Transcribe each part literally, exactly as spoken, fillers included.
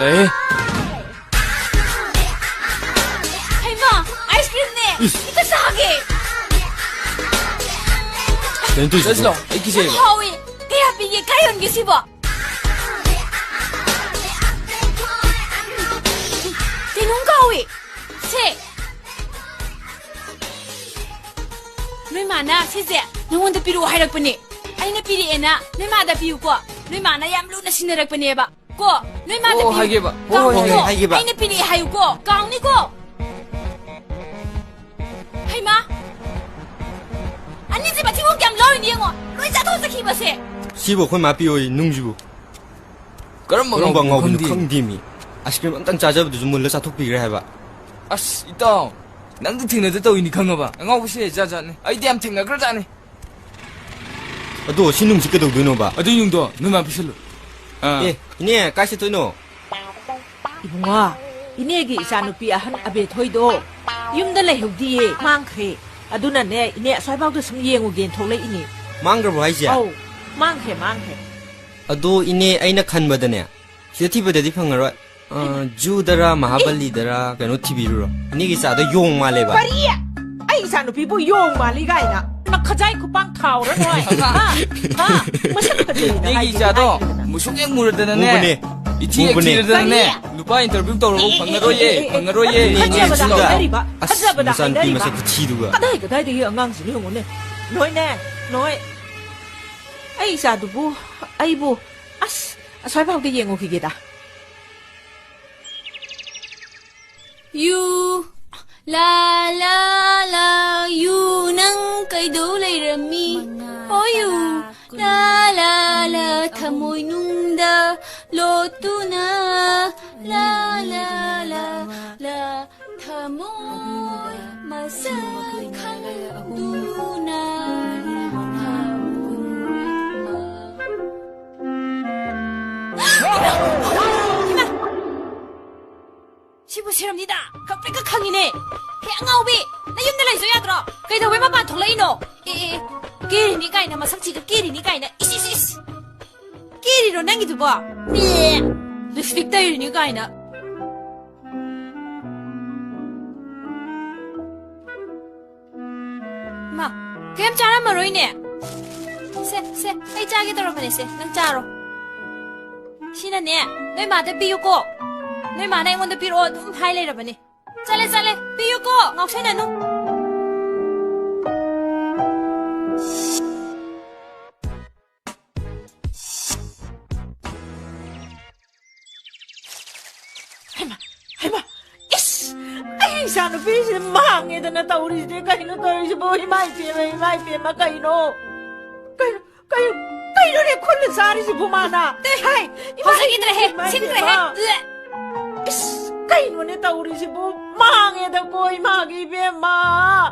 ꯑꯦ꯫ ꯍꯩꯃꯥ, ice creamꯅꯦ꯫ ꯏꯁ꯫ ꯈꯤꯇ ꯆꯥꯒꯦ꯫ ꯀꯩꯅꯣ ꯇꯧꯔꯤꯁꯤꯕꯣ? ꯆꯠꯁꯤꯂꯥꯎ, ꯑꯩ ꯀꯤꯖꯩꯕ꯫ ꯍꯥꯎꯋꯤ꯫ ꯀꯌꯥ ꯄꯤꯒꯦ? ꯀꯥꯏ ꯌꯣꯟꯒꯦ ꯁꯤꯕꯣ? ꯀꯩꯅꯣꯝ ꯀꯥꯎꯏ꯫ ꯁꯦ꯫ ꯅꯣꯏ ꯃꯥꯅ ꯁꯤꯁꯦ ꯅꯉꯣꯟꯗ ꯄꯤꯔꯛꯑꯣ ꯍꯥꯏꯔꯛꯄꯅꯦ꯫ ꯑꯩꯅ ꯄꯤꯔꯛꯑꯦꯅ ꯅꯣꯏ ꯃꯥꯗ ꯄꯤꯌꯨꯀꯣ꯫ ꯅꯣꯏ ꯃꯥꯅ ꯌꯥꯝ ꯂꯨꯅ ꯁꯤꯟꯅꯔꯛꯄꯅꯦꯕ꯫ ꯀꯣ, ꯅꯣꯏ ꯃꯥꯗ ꯑꯣ, ꯄꯤꯌꯨ꯫ ꯍꯥꯏꯒꯦꯕ꯫ ꯍꯣꯏ, ꯍꯣꯏ, ꯀꯥꯎꯅꯤꯀꯣ꯫ ꯍꯣꯏ, ꯍꯥꯏꯒꯦꯕ꯫ ꯑꯩꯅ ꯄꯤꯔꯛꯑꯦ ꯍꯥꯏꯌꯨꯀꯣ꯫ ꯀꯥꯎꯅꯤꯀꯣ꯫ ꯍꯩꯃꯥ! ꯑꯅꯤꯁꯦ ꯃꯊꯤꯕꯣꯡ ꯀꯌꯥꯝ ꯂꯧꯔꯤꯅꯤ ꯌꯦꯡꯉꯣ꯫ ꯂꯣꯏ ꯆꯥꯊꯣꯛꯆꯈꯤꯕꯁꯦ꯫ ꯁꯤꯕꯨ ꯑꯩꯈꯣꯏ ꯃꯥ ꯄꯤꯌꯣꯌꯦ ꯅꯨꯡꯁꯤꯕꯨ꯫ ꯀꯔꯝꯕ ꯀꯔꯝꯕ ꯑꯉꯥꯎꯕꯅꯣ ꯉꯥꯎꯕꯅꯣ ꯈꯪꯗꯦ꯫ ꯈꯪꯗꯦꯃꯤ꯫ Ice cream ꯑꯝꯇꯪ ꯆꯥꯖꯕꯗꯨꯁꯨ ꯃꯨꯜꯂ ꯆꯥꯊꯣꯛꯄꯤꯈ꯭ꯔꯦ ꯍꯥꯏꯕ꯫ ꯑꯁ, ꯏꯇꯥꯎ, ꯅꯪꯗꯤ ꯊꯦꯡꯅꯗ ꯇꯧꯏꯅꯤ ꯈꯪꯉꯕ? ꯑꯉꯥꯎꯕꯁꯦ ꯖꯥꯠ ꯖꯥꯠꯅꯤ꯫ ꯑꯩꯗꯤ ꯌꯥꯝ ꯊꯦꯡꯅꯈ꯭ꯔꯖꯥꯠꯅꯤ꯫ ꯑꯗꯣ ꯁꯤ ꯅꯨꯡꯁꯤ ꯀꯩꯗꯧꯗꯣꯏꯅꯣꯕ? ꯑꯗꯨꯏ ꯅꯨꯡꯗꯣ ꯅꯣꯏ ꯃꯥ ꯄꯤꯁꯜꯂꯨ꯫ ꯑꯥ꯫ ꯑꯦ, ꯏꯅꯦ, ꯀꯥꯏ ꯆꯠꯇꯣꯏꯅꯣ? ꯏꯕꯨꯡꯉꯣ, ꯏꯅꯦꯒꯤ ꯏꯆꯥꯅꯨꯄꯤ ꯑꯍꯟ ꯑꯕꯦꯊꯣꯏꯗꯣ ꯌꯨꯝꯗ ꯂꯩꯍꯧꯗꯤꯌꯦ, ꯃꯥꯡꯈ꯭ꯔꯦ꯫ ꯑꯗꯨꯅꯅꯦ, ꯏꯅꯦ ꯑꯁ꯭ꯋꯥꯏꯐꯥꯎꯗ ꯁꯨꯝ ꯌꯦꯡꯉꯨꯒꯦꯅ ꯊꯣꯛꯂꯛꯏꯅꯤ꯫ ꯃꯥꯡꯈ꯭ꯔꯕꯣ ꯍꯥꯏꯁꯦ? ꯑꯧ, ꯃꯥꯡꯈ꯭ꯔꯦ, ꯃꯥꯡꯈ꯭ꯔꯦ꯫ ꯑꯗꯣ ꯏꯅꯦ, ꯑꯩꯅ ꯈꯟꯕꯗꯅꯦ, ꯁꯤꯗ ꯊꯤꯕꯗꯗꯤ ꯐꯪꯉꯔꯣꯏ꯫ ꯑ, ꯖꯨꯗꯔ, ꯃꯍꯥꯕꯂꯤꯗꯔ ꯀꯩꯅꯣ ꯊꯤꯕꯤꯔꯨꯔꯣ꯫ ꯏꯅꯦꯒꯤ ꯏꯆꯥꯗꯣ ꯌꯣꯡ ꯃꯥꯜꯂꯦꯕ꯫ ꯀꯔꯤ? ꯑꯩ ꯏꯆꯥꯅꯨꯄꯤꯕꯨ ꯌꯣꯡ ꯃꯥꯜꯂꯤ ꯀꯥꯏꯅ? ꯅꯈꯖꯥꯏ ꯈꯨꯄꯥꯛ ꯊꯥꯎꯔ ꯅꯣꯏ? ꯍꯥ? ꯍꯥ? ꯃꯁꯛ ꯐꯖꯩꯅ ꯅꯪꯒꯤ ꯍꯥꯏꯒꯦꯗꯤ ꯏꯆꯥꯗꯣ ꯍꯥꯏꯈꯤꯗꯅ꯫ ꯃꯨꯁꯨꯛ ꯍꯦꯛ ꯃꯨꯔꯗꯅꯅꯦ, ꯃꯨꯕꯅꯦ꯫ ꯏꯊꯤ ꯍꯦꯛ ꯃꯨꯕꯅꯦ꯫ ꯊꯤꯔꯗꯅꯅꯦ, ꯀꯔꯤ? ꯅꯨꯄꯥ interview ꯇꯧꯔꯕ ꯑꯦ, ꯑꯦ, ꯐꯪꯉꯔꯣꯏꯌꯦ, ꯑꯦ, ꯑꯦ, ꯑꯦ, ꯐꯪꯉꯔꯣꯏꯌꯦ꯫ ꯑꯦ, ꯐꯖꯕꯗ ꯏꯆꯥꯗꯣ꯫ ꯍꯥꯏꯅꯔꯤꯕ, ꯑꯁ, ꯐꯖꯕꯗ ꯃꯆꯥꯅꯨꯄꯤ ꯍꯥꯏꯅꯔꯤꯕ꯫ ꯃꯁꯛ ꯈꯨꯊꯤꯗꯨꯒ꯫ ꯀꯗꯥꯏ ꯀꯗꯥꯏꯗꯒꯤ ꯑꯉꯥꯡꯁꯤꯅꯣ ꯌꯦꯡꯉꯨꯅꯦ꯫ ꯅꯣꯏꯅꯦ, ꯅꯣꯏ꯫ ꯑꯩ ꯏꯆꯥꯗꯨꯕꯨ, ꯑꯩꯕꯨ, ꯑꯁ, ꯑꯁ꯭ꯋꯥꯏꯐꯥꯎꯗ ꯌꯦꯡꯉꯨꯈꯤꯒꯦꯗ꯫ ꯌꯨ, ꯂꯥ, ꯂꯥ, ꯌꯨ, ꯅꯪ ꯀꯩꯗꯧ ꯂꯩꯔꯝꯃꯤ? ꯍꯣ, ꯌꯨ, ꯂꯥ, ꯂꯥ, ꯂꯥ, ꯊꯃꯣꯏꯅꯨꯡꯗ ꯂꯣꯠꯇꯨꯅ, ꯂꯥ, ꯂꯥ, ꯂꯥ, ꯂꯥ, ꯊꯃꯣꯏ ꯃꯁꯛ ꯈꯪꯗꯨꯅ꯫ ꯁꯤꯕꯨ ꯁꯤꯔꯝꯅꯤꯗ, ꯈꯪꯄ꯭ꯔꯦꯛꯀ ꯈꯪꯉꯤꯅꯦ꯫ ꯍꯦ, ꯑꯉꯥꯎꯕꯤ, ꯅꯌꯨꯝꯗ ꯂꯩꯖꯧ ꯌꯥꯗ꯭ꯔꯣ? ꯀꯩꯗꯧꯕꯩ ꯃꯄꯥꯟ ꯊꯣꯛꯂꯛꯏꯅꯣ? ꯑꯦ, ꯑꯦ, ꯀꯦꯔꯤꯅꯤ ꯀꯥꯏꯅ, ꯃꯁꯛꯁꯤꯒ ꯀꯦꯔꯤꯅꯤ ꯀꯥꯏꯅ, ꯏꯁ, ꯏꯁ, ꯏꯁ꯫ ꯀꯦꯔꯤꯔꯣ ꯅꯪꯒꯤꯗꯨꯕꯣ? ꯄꯦ! ꯂꯤꯞꯁꯇꯤꯛ ꯇꯩꯔꯤꯅꯤ ꯀꯥꯏꯅ꯫ ꯃꯥ, ꯀꯩꯝ ꯆꯥꯔꯝꯃꯔꯣꯏꯅꯦ꯫ ꯁꯦ, ꯁꯦ, ꯑꯩ ꯆꯥꯒꯦ ꯇꯧꯔꯝꯕꯅꯦ, ꯁꯦ, ꯅꯪ ꯆꯥꯔꯣ꯫ ꯁꯤꯅꯅꯦ, ꯅꯣꯏ ꯃꯥꯗ ꯄꯤꯌꯨꯀꯣ꯫ ꯅꯣꯏ ꯃꯥꯅ ꯑꯩꯉꯣꯟꯗ ꯄꯤꯔꯛꯑꯣ ꯑꯗꯨꯝ ꯍꯥꯏ ꯂꯩꯔꯕꯅꯦ꯫ ꯆꯠꯂꯦ, ꯆꯠꯂꯦ, ꯄꯤꯌꯨꯀꯣ, ꯉꯥꯎꯁꯟꯅꯅꯨ꯫ ꯍꯩꯃꯥ, ꯍꯩꯃꯥ, ꯏꯁ! ꯑꯩ ꯏꯆꯥꯅꯨꯄꯤꯁꯦ ꯃꯥꯡꯉꯦꯗꯅ ꯇꯧꯔꯤꯁꯦ꯫ ꯀꯩꯅꯣ ꯇꯧꯔꯤꯁꯤꯕꯣ? ꯏꯃꯥ ꯏꯕꯦꯝꯃ, ꯏꯃꯥ ꯏꯕꯦꯝꯃ, ꯀꯩꯅꯣ? ꯀꯩꯅꯣ, ꯀꯩꯅꯣ, ꯀꯩꯅꯣꯅꯦ ꯈꯨꯜꯂ ꯆꯥꯔꯤꯁꯤꯕꯨ ꯃꯥꯅ? ꯍꯥꯏ, ꯏꯃꯥ ꯍꯧꯖꯤꯛꯀꯤꯗꯨꯅ ꯍꯦ, ꯏꯕꯦꯝꯃ, ꯁꯤꯟꯈ꯭ꯔꯦ ꯍꯦ꯫ ꯏꯕꯦꯝꯃ꯫ ꯏꯁ, ꯀꯩꯅꯣꯅꯦ ꯇꯧꯔꯤꯁꯤꯕꯨ? ꯃꯥꯡꯉꯦꯗꯀꯣ ꯏꯃꯥꯒꯤ ꯏꯕꯦꯝꯃ꯫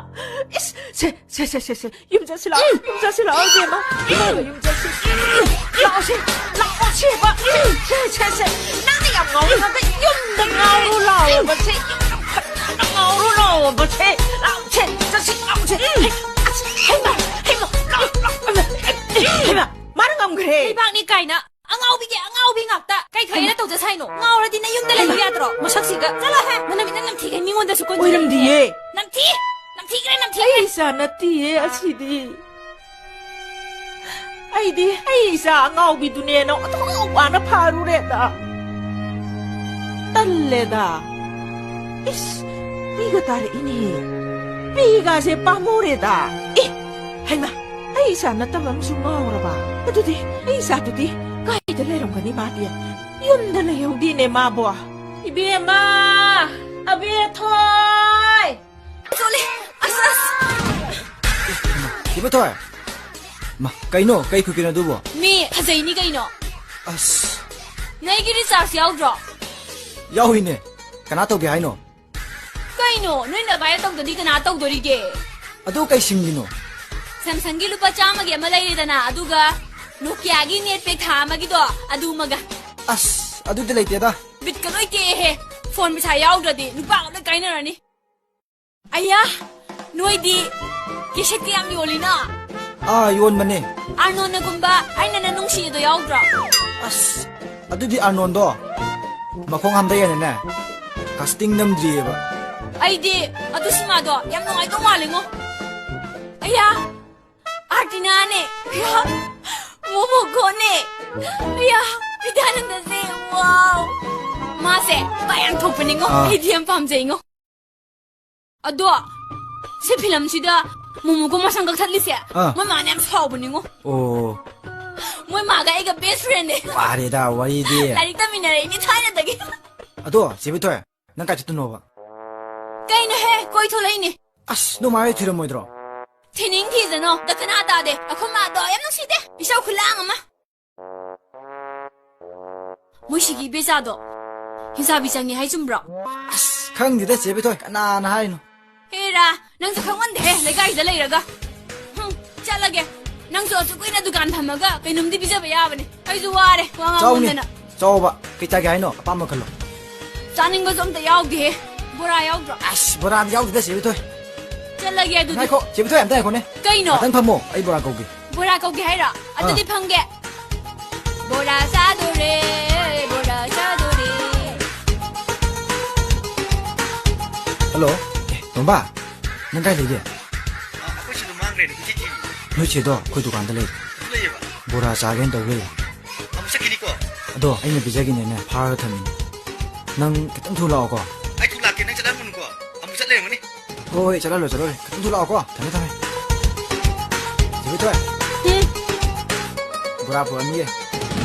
ꯏꯁ, ꯁꯦ, ꯁꯦ, ꯁꯦ, ꯁꯦ, ꯁꯦ꯫ ꯌꯨꯝ ꯆꯠꯁꯤ ꯂꯥꯛꯑꯣ, ꯌꯨꯝ ꯆꯠꯁꯤ ꯂꯥꯛꯑꯣ, ꯏꯕꯦꯝꯃ꯫ ꯏꯃꯥꯒ ꯌꯨꯝ ꯆꯠꯁꯤ꯫ ꯂꯥꯛꯑꯣꯁꯦ, ꯂꯥꯛꯑꯣꯁꯦꯕ꯫ ꯁꯦ, ꯁꯦ, ꯁꯦ꯫ ꯅꯪꯅ ꯌꯥꯝ ꯉꯥꯎꯔꯤ ꯉꯥꯛꯇ ꯌꯨꯝꯗ ꯉꯥꯎꯔꯨ ꯂꯥꯛꯑꯣꯕ꯫ ꯁꯦ, ꯌꯨꯝꯗ ꯐꯖꯅ ꯉꯥꯎꯔꯨ ꯂꯥꯛꯑꯣꯕ꯫ ꯁꯦ, ꯂꯥꯛꯑꯣꯁꯦ, ꯆꯠꯁꯤ, ꯂꯥꯛꯑꯣꯁꯦ꯫ ꯍꯩ, ꯑꯁ, ꯍꯩꯃ, ꯍꯩꯃ, ꯂꯥꯛꯑꯣ, ꯂꯥꯛꯑꯣ꯫ ꯍꯩꯃ, ꯃꯥꯅ ꯉꯝꯈ꯭ꯔꯦ꯫ ꯂꯩꯕꯥꯛꯅꯤ ꯀꯥꯏꯅ꯫ ꯑꯉꯥꯎꯕꯤꯒꯤ ꯑꯉꯥꯎꯕꯤ ꯉꯥꯛꯇ꯫ ꯀꯩ ꯊꯣꯛꯑꯦꯅ ꯍꯩꯃꯥ꯫ ꯇꯧꯖ ꯁꯥꯏꯅꯣ? ꯉꯥꯎꯔꯗꯤ ꯅꯌꯨꯝꯗ ꯂꯩꯌꯨ ꯌꯥꯗ꯭ꯔꯣ? ꯃꯁꯛꯁꯤꯒ꯫ ꯆꯠꯂꯣꯍꯦ! ꯃꯅꯝ ꯏꯅꯝ ꯅꯝꯊꯤꯈꯩ ꯃꯤꯉꯣꯟꯗꯁꯨ ꯀꯣꯟꯖꯔꯤꯅꯦ꯫ ꯑꯣꯏꯔꯝꯗꯤꯌꯦ꯫ ꯅꯝꯊꯤ! ꯅꯝꯊꯤꯈ꯭ꯔꯦ, ꯅꯝꯊꯤꯈ꯭ꯔꯦ! ꯑꯩ ꯏꯆꯥ ꯅꯠꯇꯤꯌꯦ ꯑꯁꯤꯗꯤ꯫ ꯑꯩꯗꯤ ꯑꯩ ꯏꯆꯥ ꯑꯉꯥꯎꯕꯤꯗꯨꯅꯦꯅ ꯑꯣꯟꯊꯣꯛ ꯋꯥꯅ ꯐꯥꯔꯨꯔꯦꯗ꯫ ꯇꯜꯂꯦꯗ꯫ ꯏꯁ, ꯄꯤꯒ ꯇꯥꯔꯛꯏꯅꯦꯍꯦ꯫ ꯄꯤꯒꯥꯁꯦ ꯄꯥꯝꯃꯨꯔꯦꯗ꯫ ꯑꯦ, ꯍꯩꯃꯥ, ꯑꯩ ꯏꯆꯥ ꯅꯠꯇꯕ ꯑꯃꯁꯨ ꯉꯥꯎꯔꯕ? ꯑꯗꯨꯗꯤ ꯑꯩ ꯏꯆꯥꯗꯨꯗꯤ ꯀꯥꯏꯗ ꯂꯩꯔꯝꯒꯅꯤ ꯃꯥꯗꯤ? ꯌꯨꯝꯗ ꯂꯩꯍꯧꯗꯦꯅꯦ ꯃꯥꯕꯣ꯫ ꯏꯕꯦꯝꯃ! ꯑꯕꯦꯊꯣꯏ! ꯆꯣꯠꯂꯦ! ꯑꯁ, ꯑꯁ! ꯏꯕꯦꯊꯣꯏ! ꯃꯥ, ꯀꯩꯅꯣ? ꯀꯩ ꯈꯨꯠꯀꯤꯅꯣ ꯑꯗꯨꯕꯣ? ꯃꯤ ꯐꯖꯩꯅꯤ ꯀꯩꯅꯣ꯫ ꯑꯁ꯫ ꯅꯣꯏꯒꯤ ꯔꯤꯆꯥꯔꯖ ꯌꯥꯎꯗ꯭ꯔꯣ? ꯌꯥꯎꯏꯅꯦ꯫ ꯀꯅꯥ ꯇꯧꯒꯦ ꯍꯥꯏꯅꯣ? ꯀꯩꯅꯣ? ꯅꯣꯏ ꯅꯚꯥꯏꯅ ꯇꯧꯗꯗꯤ ꯀꯅꯥ ꯇꯧꯗꯣꯔꯤꯒꯦ? ꯑꯗꯨ ꯀꯩ ꯁꯤꯝꯒꯤꯅꯣ? ꯁꯦꯝꯁꯪꯒꯤ ꯂꯨꯄꯥ ꯆꯥꯝꯃꯒꯤ ꯑꯃ ꯂꯩꯔꯦꯗꯅ, ꯑꯗꯨꯒ ꯅꯣꯀꯤꯌꯥꯒꯤ ꯅꯦꯠ ꯄꯦꯛ ꯊꯥ ꯑꯃꯒꯤꯗꯣ, ꯑꯗꯨꯃꯒ꯫ ꯑꯁ, ꯑꯗꯨꯗꯤ ꯂꯩꯇꯦꯗ꯫ ꯕꯤꯠꯀ ꯂꯣꯏ ꯇꯦꯛꯑꯦꯍꯦ꯫ ꯐꯣꯟ ꯄꯩꯁꯥ ꯌꯥꯎꯗ꯭ꯔꯗꯤ ꯅꯨꯄꯥꯒ ꯂꯣꯏ ꯀꯥꯏꯅꯔꯅꯤ꯫ ꯑꯌꯥ, ꯅꯣꯏꯗꯤ ꯀꯦꯁꯦꯠꯀ ꯌꯥꯝ ꯌꯣꯜꯂꯤꯅ꯫ ꯑꯥ, ꯌꯣꯟꯕꯅꯦ꯫ ꯑꯥꯔꯅꯣꯟꯅꯒꯨꯝꯕ ꯑꯩꯅ ꯅꯪ ꯅꯨꯡꯁꯤꯌꯦꯗꯣ ꯌꯥꯎꯗ꯭ꯔꯣ? ꯑꯁ, ꯑꯗꯨꯗꯤ ꯑꯥꯔꯅꯣꯟꯗꯣ ꯃꯈꯣꯡ ꯍꯥꯝꯊꯩ ꯍꯥꯏꯅꯅꯦ, ꯀꯥꯁꯇꯤꯡ ꯅꯝꯗ꯭ꯔꯤꯑꯕ꯫ ꯑꯩꯗꯤ ꯑꯗꯨ ꯁꯤꯃꯥꯗꯣ ꯌꯥꯝ ꯅꯨꯡꯉꯥꯏꯗꯧ ꯃꯥꯜꯂꯤꯉꯣ꯫ ꯑꯌꯥ, ꯑꯥꯔꯇꯤꯅꯥꯅꯦ꯫ ꯑꯌꯥ, ꯃꯣꯃꯣꯀꯣꯅꯦ꯫ ꯑꯌꯥ, ꯕꯤꯗ꯭ꯌꯥꯅꯟꯗꯁꯦ꯫ ꯋꯥꯎ, ꯃꯥꯁꯦ ꯅꯨꯄꯥ ꯌꯥꯝ ꯊꯣꯛꯄꯅꯤꯉꯣ꯫ ꯑꯥ꯫ ꯑꯩꯗꯤ ꯌꯥꯝ ꯄꯥꯝꯖꯩꯉꯣ꯫ ꯑꯗꯣ ꯁꯤ ꯐꯤꯂꯝꯁꯤꯗ ꯃꯣꯃꯣꯀꯣ ꯃꯁꯝ ꯀꯛꯊꯠꯂꯤꯁꯦ, ꯑꯥ꯫ ꯃꯣꯏ ꯃꯥꯅ ꯌꯥꯝ ꯁꯥꯎꯕꯅꯤꯉꯣ꯫ ꯑꯣ꯫ ꯃꯣꯏ ꯃꯥꯒ ꯑꯩꯒ best friendꯅꯦ꯫ ꯋꯥꯔꯦꯗ ꯋꯥꯔꯤꯗꯤ꯫ ꯂꯥꯏꯔꯤꯛ ꯇꯝꯃꯤꯟꯅꯔꯛꯏꯅꯦ ꯊꯥꯏꯅꯗꯒꯤ꯫ ꯑꯗꯣ ꯆꯦ ꯕꯤꯊꯣꯏ, ꯅꯪ ꯀꯥꯏ ꯆꯠꯇꯣꯏꯅꯣꯕ? ꯀꯩꯅꯣꯍꯦ, ꯀꯣꯏ ꯊꯣꯛꯂꯛꯏꯅꯦ꯫ ꯑꯁ, ꯅꯣꯏ ꯃꯥ ꯍꯣꯏ ꯊꯤꯔꯝꯃꯣꯏꯗ꯭ꯔꯣ? ꯊꯤꯅꯤꯡ ꯊꯤꯖꯅꯣ, ꯗꯈꯅꯥ ꯇꯥꯗꯦ꯫ ꯑꯩꯈꯣꯏ ꯃꯥꯗꯣ ꯌꯥꯝ ꯅꯨꯡꯁꯤꯗꯦ, ꯏꯁꯧ ꯈꯨꯂꯥꯡ ꯑꯃ꯫ ꯃꯣꯏ ꯁꯤꯒꯤ ꯏꯕꯦꯆꯥꯗꯣ ꯍꯤꯡꯆꯥꯕꯤ ꯆꯪꯉꯦ ꯍꯥꯏ, ꯆꯨꯝꯕ꯭ꯔꯣ? ꯑꯁ, ꯈꯪꯗꯦꯗ ꯆꯦ ꯕꯤꯊꯣꯏ, ꯀꯅꯥꯅ ꯍꯥꯏꯅꯣ? ꯍꯦꯔꯥ, ꯅꯪꯁꯨ ꯈꯪꯃꯟꯗꯦꯍꯦ, ꯂꯩꯀꯥꯏꯁꯤꯗ ꯂꯩꯔꯒ꯫ ꯍꯨꯝ, ꯆꯠꯂꯒꯦ꯫ ꯅꯪꯁꯨ ꯑꯁꯨꯛ ꯀꯨꯏꯅ ꯗꯨꯀꯥꯟ ꯐꯝꯃꯒ ꯀꯩꯅꯣꯝꯗꯤ ꯄꯤꯖꯕ ꯌꯥꯕꯅꯦ꯫ ꯑꯩꯁꯨ ꯋꯥꯔꯦ ꯋꯥ ꯆꯥꯎꯅꯦ, ꯉꯥꯡꯃꯟꯗꯅ꯫ ꯆꯥꯎꯕ꯫ ꯀꯩ ꯆꯥꯒꯦ ꯍꯥꯏꯅꯣ? ꯑꯄꯥꯝꯕ ꯈꯜꯂꯣ꯫ ꯆꯥꯅꯤꯡꯕꯁꯨ ꯑꯝꯇ ꯌꯥꯎꯗꯦꯍꯦ꯫ ꯕꯣꯔꯥ ꯌꯥꯎꯗ꯭ꯔꯣ? ꯑꯁ, ꯕꯣꯔꯥꯗꯤ ꯌꯥꯎꯗꯦꯗ ꯆꯦ ꯕꯤꯊꯣꯏ꯫ ꯆꯠꯂꯒꯦ ꯑꯗꯨꯗꯤ꯫ ꯉꯥꯏꯈꯣ, ꯆꯦ ꯕꯤꯊꯣꯏ, ꯑꯝꯇ ꯉꯥꯏꯈꯣꯅꯦ꯫ ꯀꯩꯅꯣ? ꯉꯥꯛꯇꯪ ꯐꯝꯃꯣ, ꯑꯩ ꯕꯣꯔꯥ ꯀꯧꯒꯦ꯫ ꯕꯣꯔꯥ ꯀꯧꯒꯦ ꯍꯥꯏꯔꯣ? ꯑꯗꯨꯗꯤ ꯑꯥ꯫ ꯐꯝꯒꯦ꯫ ꯕꯣꯔꯥ ꯆꯥꯗꯣꯔꯦ, ꯕꯣꯔꯥ ꯆꯥꯗꯣꯔꯦ꯫ ꯍꯜꯂꯣ꯫ ꯑꯦ, ꯇꯣꯝꯕ, ꯅꯪ ꯀꯥꯏ ꯂꯩꯒꯦ? ꯑꯩꯈꯣꯏ ꯁꯤꯗ ꯃꯥꯡꯈ꯭ꯔꯦꯅꯦ, ꯀꯣꯏꯊꯤ ꯊꯤꯔꯤ꯫ ꯅꯣꯏ ꯆꯦꯗꯣ ꯑꯩꯈꯣꯏ ꯗꯨꯀꯥꯟꯗ ꯂꯩ꯫ ꯑꯗꯨ ꯂꯩꯌꯦꯕ? ꯕꯣꯔꯥ ꯆꯥꯒꯦꯅ ꯇꯧ ꯂꯩ꯫ ꯑꯃꯨꯛ ꯆꯠꯈꯤꯅꯤꯀꯣ? ꯑꯗꯣ ꯑꯩꯅ ꯄꯤꯖꯒꯦꯅꯅꯦ ꯐꯥꯔꯒ ꯊꯝꯃꯤꯅꯦ꯫ ꯅꯪ ꯈꯤꯇꯪ ꯊꯨꯅ ꯂꯥꯛꯑꯣꯀꯣ꯫ ꯑꯩ ꯊꯨꯅ ꯂꯥꯛꯀꯦ, ꯅꯪ ꯆꯠꯂꯝꯃꯨꯅꯨꯀꯣ꯫ ꯑꯃꯨꯛ ꯆꯠ ꯂꯩꯔꯝꯒꯅꯤ꯫ ꯍꯣꯏ, ꯍꯣꯏ, ꯆꯠꯍꯜꯂꯣ, ꯆꯠꯍꯜꯂꯣ꯫ ꯈꯤꯇꯪ ꯊꯨꯅ ꯂꯥꯛꯑꯣꯀꯣ꯫ ꯊꯝꯃꯦ, ꯊꯝꯃꯦ꯫ ꯆꯦ ꯕꯤꯊꯣꯏ꯫ ꯎꯝ꯫ ꯕꯣꯔꯥ ꯄꯨꯔꯛꯑꯅꯤꯌꯦ꯫